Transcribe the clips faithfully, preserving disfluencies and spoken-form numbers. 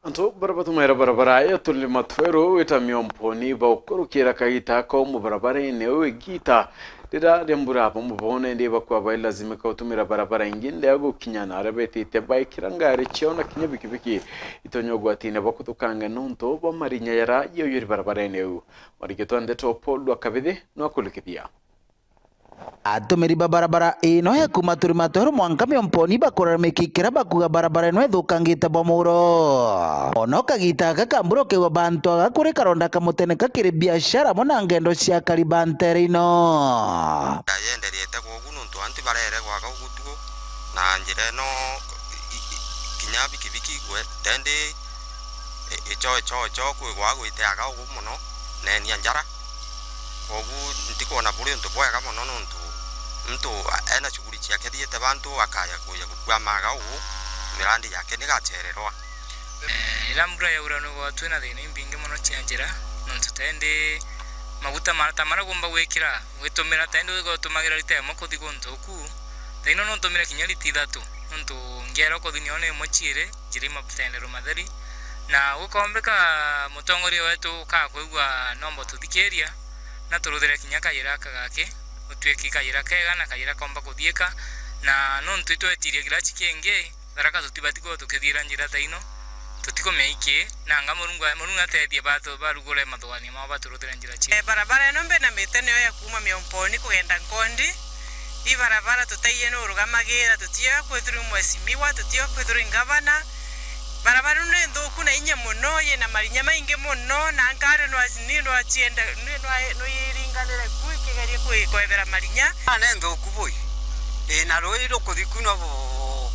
Antu baria batumaira barabara ya Tulima Tweru wita Miomponi baukurukira kagita kau mubarabarene uu igita riria ria mbura bamwe bo nandi bakua bailazimika gutumira barabara ingi ndea gukinya na aria betite baikira ngari ciao na kinya bikibiki itonya ugwatine bwa kuthukanga nontu bwa marinya yara yauyuri barabarene uu. Mwarigitwa ndeto Paul Rwakabithi nwakulikithia. Atumiri ba barabara ino ya kuuma Tulima Tweru mwanka Miomponi bakuraramikikira bakuga barabara ino ithukangite bwa muro. Ono kagita gaka ka mbura ukigwa bantu aga kuri karonda kamutene kakiri biashara amwe na ngendo cia akari ba ntere ino. Yenderete kwogu nontu antu barere gwaka ugutuo na njira ino i- i- kinya bikibiki igwe tendi i- icho icho icho kwigwa gwite aga ugu muno nenia njara. Kwogu ntikwona buri untu bwega mono nontu muntu ena shughuli ciake thiite bantu akaya kuja gukua maga uu, mirandi yake nigachererwa. Eh, riria mbura yaura nigwa twina thina imbingi mono cia njira, nontu tendi maguta mara ta maria ugomba gwikira, gwitumira tendi ugotumagira rita imwe kuthi guntu uku. Thaino nontumire kinya rita ithatu, nontu ngiera ukothi nio ni imwe ciiri. Njira i matendero matheri, na gukombeka mutongoria wetu ukakwigua nomba ututhikiria, na turuthire kinya kayira aka gake, utwiki kayira kega na kayira komba kuthiika, na nontu itwetirie kira kingi, Tharaka tutibati kwithirwa tukithiira njira ta ino, tutikumea iki, nanga Murungu, Murungu atethie batu-, barugure mathuganio mao baturuthire njira ciao. Eh, barabara ino mbinamite niyo ya kuuma Miomponi kugenda Nkondi, i barabara tutaiye ni urugamagira, tutiyo kwithirwa i mwesimiwa, tutiyo kwithirwa i ngavana. Barabara ino ni nthuku na inya mono, yina marinya maingi mono, na nkari nwa-, ni nwacienda, ni nwa-, nuyiringanire ku ikigeria kwi-, kwebera marinya. Ni nthuku bui, ina rui rukuthi ku no bu-,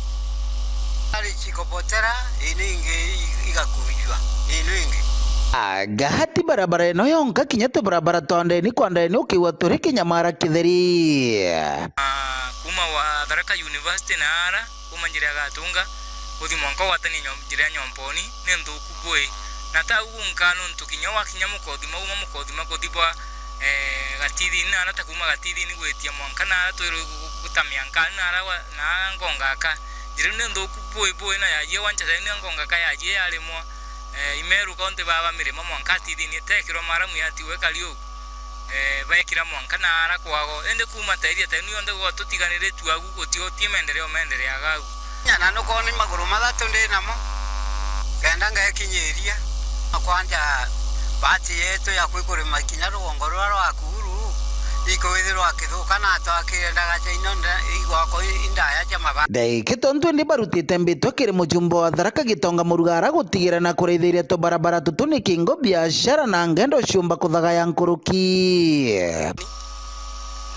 ari cikobotera, ina ingi i-, igakujua, ina ingi. Aga ti barabara ino yonka, kinya tubarabara twa ndeni kwa ndeni ukiigua turi kinyamara kitheri. Ah, kuma wa Tharaka University na ara, kuma njira ya Gatunga, uthi mwanka ugwatania nyom-, njira ya Nyomponi, ni nthuku bui. Na ta uu unka nontu kinya wakinya Mukothima, uma Mukothima kuthi bwa, eh, Gatithini, na ara ta kuma Gatithini gwitia mwanka na ara twirwe gu-, gu-, gutamia nkani na ara wa-, na ara Ngongaka. Njira iu ni nthuku bui bui na yajie wancha thaini Ngongaka yajie yarimwa, eh, imeru kaunti baba mirima mwanka Gatithini itekirwa maramu yatiwe kari uu. Eh, baekira mwanka na ara kwago. Indi kuuma ta area ta ino yonthe gwa tutiganiritue agu guti, guti maendeleo meendereaga agu. Nyana nukwona maguru mathatu ndi namo, kenda ngekinyiria na kwanja bahati yetu ya kwikurima kinya rugongo ruria rwa Kuru, ikwithirwa akithuka na atwakire ndagaca ino nda-, igwakwa i-, indaya cia mabati. Ndagika tontu indi barutite mbitwa kiri mujumbe wa Tharaka Gitonga Murugara gutigira na kurithiria tubarabara tutu ni kingo biashara na ngendo ciumba kuthagaya nkuruki.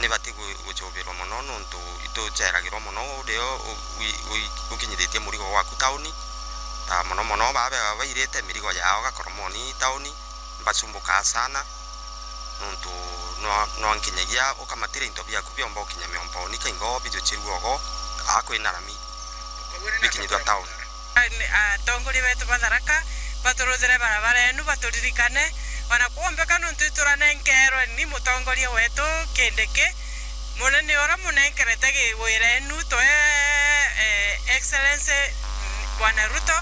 Nibati gu-, gucubirwa mono nontu ituceragirwa mono urio u-, ui-, ui-, ukinyithitie murigo gwaku tauni, ta mono mono babe bairite mirigo yao Gakoromoni tauni, mbacumbukaa sana, nontu nwa-, nwankinyagia ukamatira into biaku biomba ukinya Miomponi kaingo bijuchirua ugo, aa kwina rami bikinyithwa tauni. Ni atongoria betu ba Tharaka baturuthire barabara enu, baturirikane, ona kwombeka nontu ituranenkerwe ni mutongoria wetu Kindiki, munene uria munenkerete gi-, wira enu twe, eh, Excellency, mm, Bwana Ruto,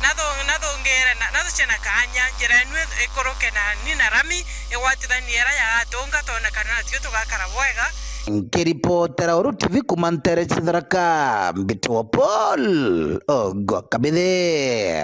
nathu-, nathungire na, nathucie na kaanya njira enu i-, ikuruke na ni na rami igwatithanie ira ya Gatunga, twone kana natwio tugakara bwega. Nkiripotera Uru T V kuma ntere cia Tharaka, mbitwa Paul Ogwa Kabithi.